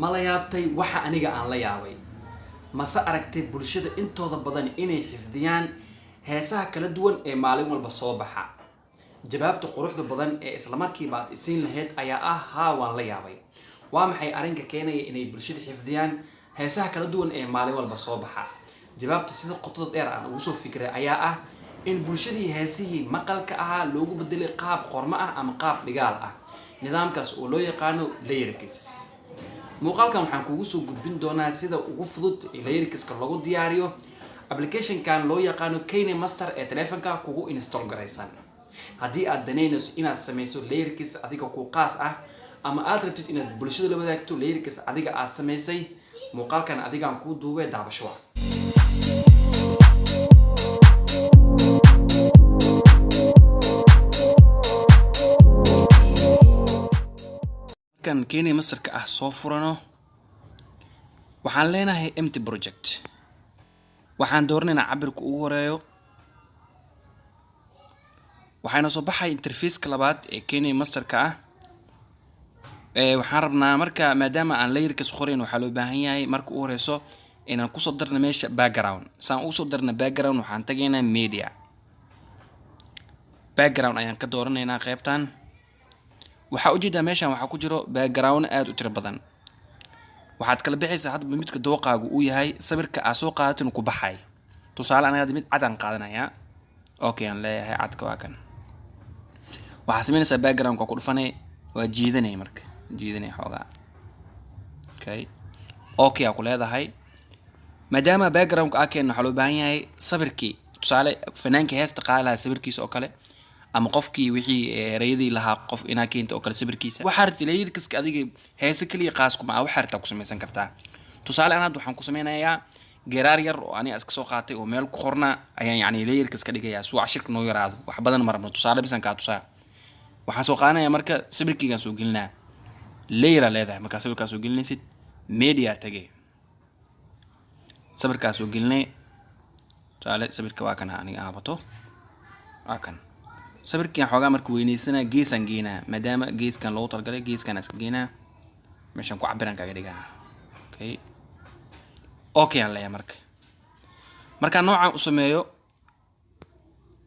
Ma la yaabtay waxa aniga aan la yaabay? Mase aragtay bulshada intooda badan inay xifdiyaan heesaha kala duwan ee maalin walba soo baxa? Jawaabta quruxda badan ee islamarkiiba aad isiin lahayd ayaa ah: haa, waan la yaabay. Waa maxay arrinka keenaya inay bulshada xifdiyaan heesaha kala duwan ee maalin walba soo baxa? Jawaabta sida qotada dheer aan ugu soo fikiray ayaa ah in bulshadii heesihii maqalka ahaa loogu bedelay qaab qormo ah ama qaab dhigaal ah, nidaamkaas oo loo yaqaano lyrics. Muuqaalkan waxaan kugu soo gudbin doonaa sida ugu fudud ee lyricska lagu diyaariyo applicationkan loo yaqaano KineMaster ee taleefanka kugu install garaysan. Haddii aad danaynayso inaad sameyso lyrics adiga ku qaas ah ama aad rabtid inaad bulshada la wadaagto lyrics adiga aad samaysay, muuqaalkan adigaan kuu duubay. Daabasho wa. Markaan KineMasterka ah soo furano, waxaan leenahay empty project. Waxaan dooranaynaa cabirka ugu horeeyo. Waxayna soo baxay interfaceka labaad ee KineMasterka ah. Waxaan rabnaa marka, maadaama aan lyrics qorayn, waxaa loo baahan yahay marka u horeyso inaan kusoo darno meesha background. Saan usoo darna background, waxaan tagaynaa media, background ayaan ka dooranaynaa. Qeybtan waxaa ujeedaa meeshan waxaa ku jiro background aada u tiro badan. Waxaad kala bixaysaa hadba midka dooqaagu uu yahay, sawirka aad soo qaadato inuu ku baxay. Tusaale, aniga hadda mid cad aan qaadanayaa. Okay, aan leeyahay, cadka waa kan. Waxaa sameynaysaa backgroundka ku dhufanay, waa jiidanay, marka jiidanay xoogaa. Okay, aa ku leedahay. Maadaama backgroundka aa keenno, waxaa loo baahan yahay sawirkii, tusaale fanaanka heesta qaadi lahaa sawirkiisa oo kale, ama qofkii wixii ereyadii lahaa qof inaa keenta oo kale sawirkiisa. Waxaa rabtay lyricska adiga heese keliya qaas kuma ah, waxaa rabtaa ku samaysan kartaa. Tusaale aan hadda waxaan ku sameynayaa geraar yar oo aniga iska soo qaatay oo meel ku qorna ayaan yacni lyrics ka dhigayaa, si uu cashirka noo yaraado. Wax badan ma rabno, tusaale bisan kaa tusaa. Waxaan soo qaadanayaa marka sawirkeygaan soo gelinaa. Layer aa leedahay. Markaa sawirkaa soo gelinaysid, media tage, sawirkaa soo gelinay. Tusaale, sawirka waa kana aniga aan wato, waa kan. Sawirkian xoogaa marka weyneysanaa, geesaan geenaa, maadaama geeskan loogu talagalay. Geeskaan iska geenaa, meeshaan ku cabiraan kaga dhigaa. Okay, aan leeyahay. Marka markaan noocaan u sameeyo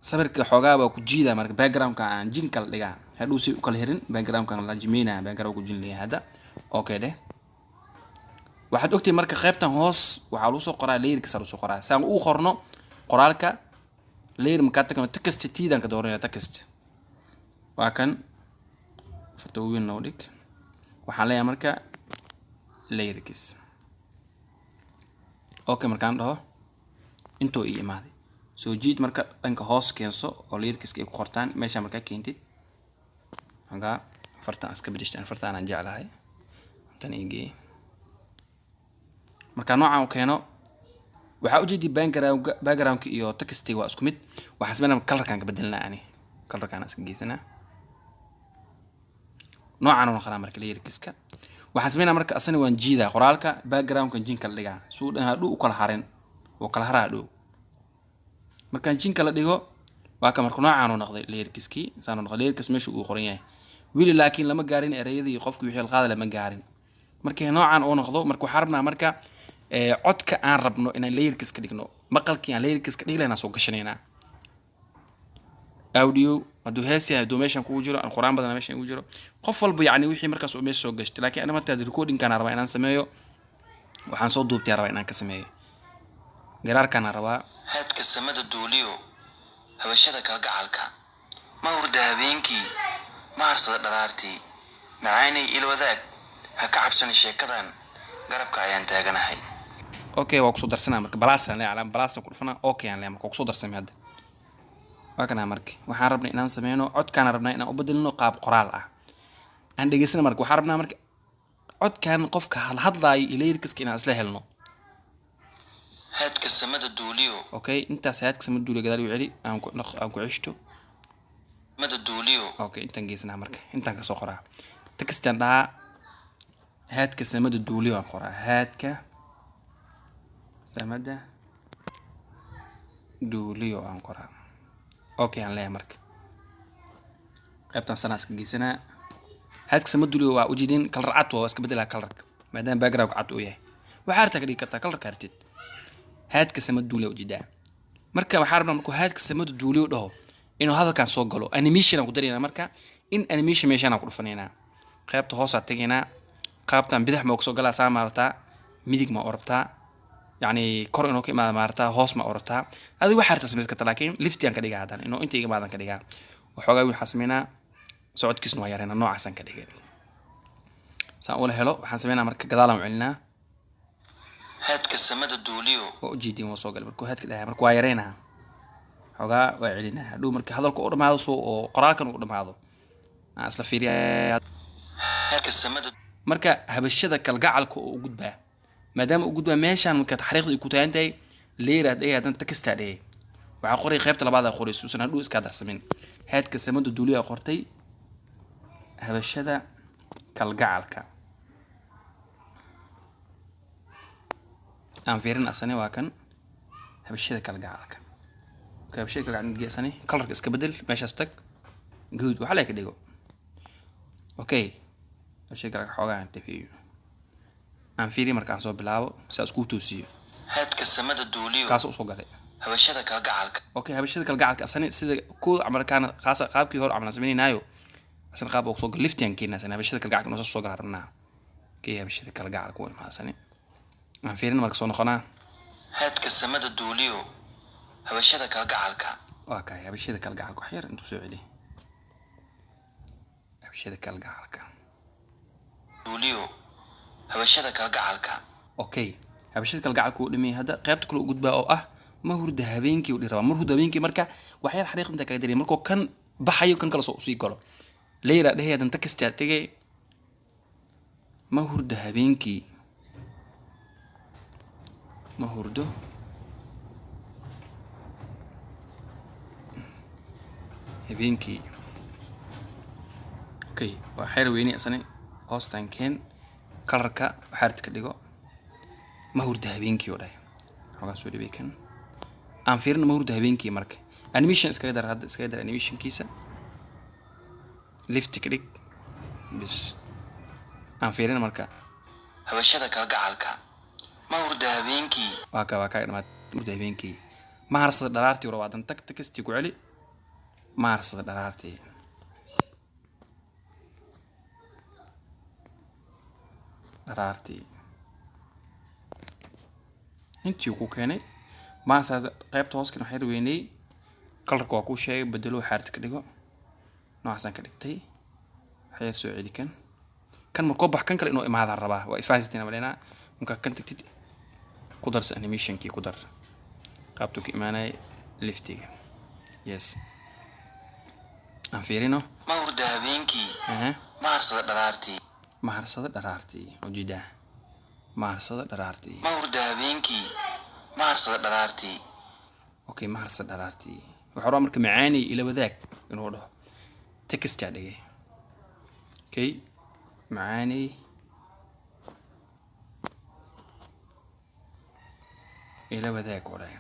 sawirka, xoogaa waa ku jiidaa. Marka backgroundka aan jin kala dhigaa, hadhow si u kala hirin backgroundkan la jimeynaya, background ku jin leeyahay hadda. Okay dheh. Waxaad ogtahay marka qaybtan hoos waxaa lagu soo qoraa lyrics lagu soo qoraa. Saan ugu qorno qoraalka, layer markaa tagno, text tiidan ka dooranaya. Text waa kan, farta weyn noo dhig. Waxaan leeyahay marka lyrics. Okay, markaan dhaho, intuu ii imaaday. Soo jiid marka, dhanka hoos keenso oo lyricska ay ku qortaan. Meesha markaa keentid, hagaa fartaan iska bedeshtaan, fartaan aan jeclahay tan ii geey. Markaa noocaan u keeno, waxaa ujeedi backgroundka iyo textiga waa isku mid. Waxaan sameynaa colorkaan ka bedelnaa, ani colorkaan iska geysanaa. Noocaan u noqonaa marka lyricska. Waxaan sameynaa marka asana waan jiidaa qoraalka, backgroundkan jinka la dhigaa, suu dhan hadhow u kala harin, wuu kala haraa hadhow. Markaan jinka la dhigo, waa ka marka noocaan u noqday lyricskii, saan u noqday lyrics meesha uu qoran yahay wili, laakiin lama gaarin ereyadii qofkii wixii la qaada, lama gaarin. Markii noocaan uu noqdo, marka waxaan rabnaa marka codka aan rabno inaan lyrics ka dhigno, maqalkii aan lyrics ka dhigi lahayn soo gashanaynaa. Audio hadduu hees yahay, hadduu meeshan kugu jiro, quraan badan meeshan kugu jiro, qof walba yacni wixii markaas uu meesha soo gashtay. Laakiin ana markaa recordingkaan rabaa inaan sameeyo, waxaan soo duubtay rabaa inaan ka sameeyo, garaarkaana rabaa. Haadka samada duuliyo, habashada kalgacalka, ma hurda habeenkii, ma harsada dharaartii, macaanay il wadaag, ha ka cabsan sheekadan, garabka ayaan taaganahay. Okay, waa kusoo darsanaa marka. Plus aan leeyahay, calaamad plus aan ku dhufanaa. Okay aan leeyahay. Marka waa kusoo darsamay hadda, waa kana. Marka waxaan rabnay inaan sameyno codkaan rabnaa inaan u bedelino qaab qoraal ah. Aan dhegeysana. Marka waxaan rabnaa marka codkan qofka hadlaayo iyo lyricska inaan isla helno. Haadka samada duuliyo. Okay, intaas haadka sama duuliyo, gadaal u celi, aan ku ceshto. Samada duuliyo. Okay, intaan geysanaa marka, intaan kasoo qoraa. Textaan dhahaa, haadka samada duuliyo aan qoraa. Haadka samada duuliyo aan qoraa. Okay aan leeyahay. Marka qaybtan sanaa iska geysanaa. Haadka sama duuliyo waa ujeedin, color cad waa iska bedelaa colorka. Maadaama background cad uu yahay, waxaa artaa ka dhigi kartaa colorka artid. Haadka samada duuliya ujeedaa. Marka waxaa rabnaa markuu haadka samada duuliyo dhaho inuu hadalkan soo galo. Animation aan ku daraynaa. Marka in animation meeshaan aan ku dhufanaynaa, qaybta hoosaa tegaynaa. Qaybtan bidix ma kusoo galaa, saa maartaa, midig ma orabtaa, yacni kor inuu ka imaada maartaa, hoos ma orabtaa. Adiga waxaa rabtaa samaysan karta, laakiin left aan ka dhigaa. Haddana inuu inta iga imaadan ka dhigaa. Waxoogaa waxaa sameynaa, socodkiisna waa yareynaa. Noocaasaan ka dhigay saan ula helo. Waxaan sameynaa marka gadaalaan u celinaa. Haadka samada duuliyo. Waa ujeedin, waa soo galay markuu haadka dhahay. Marka waa yareynaa xoogaa, waa celinaa. Hadhow marka hadalka u dhamaado, soo oo qoraalkan uu dhamaado, aan isla fiiriya. Haadka samada. Marka habashada kalgacalka oo u gudbaa, maadaama u gudbaa meeshaan, marka taxriiqda ay ku taagan tahay, layer dheh, haddana textaa dheh. Waxaa qoray qaybta labaad aa qoray, suusan hadhow iskaa darsamin. Haadka samada duuliya qortay, habashada kalgacalka. Aan fiirin asane, waa kan habashada kalgacalka. Okay, habashada kalgacalka asane colorka iska bedel. Meeshaas tag, guud waxa la ka dhigo. Okay, habashada kalgacalka xoogaa aan dhafiyo. Aan fiiriyo marka aan soo bilaabo si aan iskugu toosiyo. Haadka samada duuliyo. Kaas usoo galay. Habashada kalgacalka. Okay, habashada kalgacalka asane sida kuwa camalkaana qaasa qaabkii hore camal sameynaayo, asana qaab oo soo gal liftiyan keena. Asane habashada kalgacalka noo soo gala rabnaa. Okay, habashada kalgacalka waa imaasane. Aan fiirin marka soo noqonaa. Haadka samada duuliyo, habashada kalgacalka. Waa kahay habashada kalgacalka. Wax yar intuu soo celi habashada kalgacalka. Duuliyo, habashada kalgacalka. Okay, habashada kalgacalka uu dhimay. Hadda qaybta kale u gudbaa oo ah ma hurda habeenkii u dhihi rabaa. Ma hurda habeenkii. Marka waxyar xariiq inta kaga daray markuu kan baxayo, kan kale soo usii galo, layer dhehe, hadan textaa tegay. Ma hurdo habeenkii, ma hurdo habeenkii. Okay, waa xeer weyne isane. Hoostan keen, colorka waxaa ka dhigo. Ma hurdo habeenkii oo dhahay. Xoogaa soo dhibay kan. Aan fiirino ma hurdo habeenkii. Marka animation iskaga dar, hadda iskaga dar animationkiisa, left ka dhig bis. Aan fiirino marka. Habashada kalgacalka, ma hurda habeenkii. Waa ka dhamaad hurda habeenkii. Ma harsada dharaartii rabaa. Dan tag, textii ku celi. Ma harsada dharaartii. Dharaartii intii ku keenay maasa. Qaybta hooskana waxyar weynay. Colorka waa kuu sheegay, bedelo, xaarta ka dhigo. Noocaasaan ka dhigtay. Waxyar soo celi kan. Kan markoo bax, kan kale inuu imaadaan rabaa. Waa ifahansitina maleynaa. Markaa kan tagtid, ku darsa animationkii, ku dar qaabtuu ka imaanaya leftiga. Yes, aan fiirino. Ma hurda habeenkii. Aha. Ma harsada dharaartii. Maharsada dharaartii, ujeedaa, maharsada dharaartii. Ma hurda habeenkii, ma harsada dharaartii. Okay, maharsada dharaartii. Waxaa rabaa marka macaanay ila wadaag inuu dhaho. Textaa dhigay. Okay, macaanay ila wadaag oo dhahay.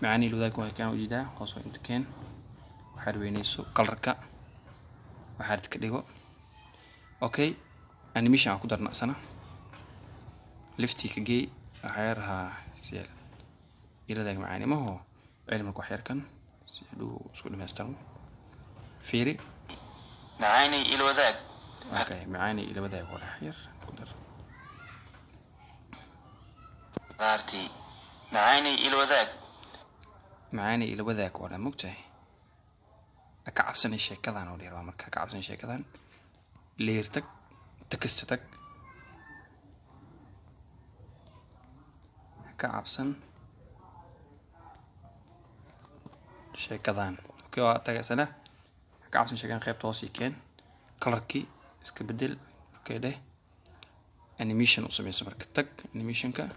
Macaanay ila wadaag waa kaan, ujeedaa. Hoos waa inta keen. Waxaad weynayso colorka, waxaad ka dhigo. Okay, animation aan ku darno isana. Leftii ka geey. Waxaa rahaa seel ila wadaag macaani maho. Celi marka wax yar kan si hadhow isku dhamaystirmo. Fiiri. Macaanay ila wadaag. Okay, macaani ila wadaag oo dhahay, yar ku dar. Dharaartii, macaanay ila wadaag. Macaani ila wadaag oo dhan mogtahay. Ha ka cabsanay sheekadan oo dheer waa. Marka ha ka cabsanay sheekadan, layer tag, text tag. Ha ka cabsan sheekadan. Okay, waa tagaysana. Ha ka cabsan sheekadan. Qaybta hoos ii keen, colorkii iska bedel. Okay dheh, animation u sameyso. Marka tag animationka,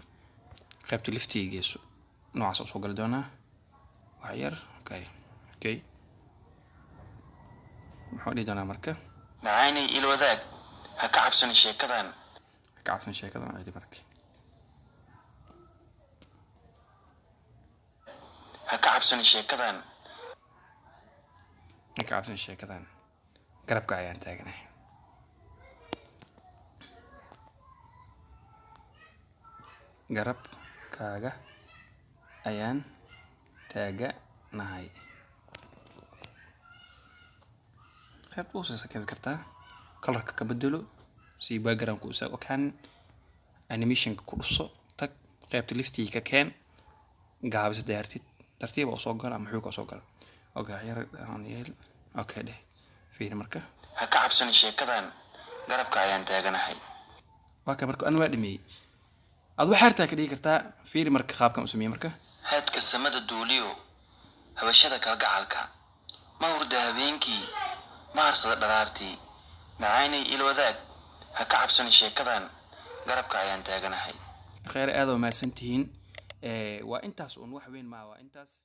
qaybta leftiga geyso. Noocaas usoo gali doonaa wax yar. Okay, muxuu dhihi doonaa marka? Macaanay ila wadaag, ha ka cabsan sheekadan. Ha ka cabsan sheekadan. Celi marka. Ha ka cabsan sheekadan. Ha ka cabsan sheekadan. Garabka ayaan taaganahay. Garabkaaga ayaan taaganahay. Qaybta ugu soo sakeysan kartaa colorka ka bedelo si background-ku isaga okaan. Animationka ku dhuso, tag qaybta liftiga, ka keen, gaabisa daartid, tartiib oo soo gala ama xoog oo soo gala. Okay, yar aan yeel. Okay dheh, fiiri marka. Ha ka cabsan sheekadan, garabka ayaan taaganahay. Waa ka marka an waa dhameeyey. Ad waxaa hartaa ka dhigi kartaa. Fiiri marka qaabkan u sameeyey marka. Haadka samada duuliyo, habashada kalgacalka, ma hurda habeenkii, ma harsada dharaartii, macaanay il wadaag, ha ka cabsan sheekadan, garabka ayaan taaganahay. Kheyr, aad oo mahadsan tihiin. Waa intaas uun, wax weyn maa, waa intaas.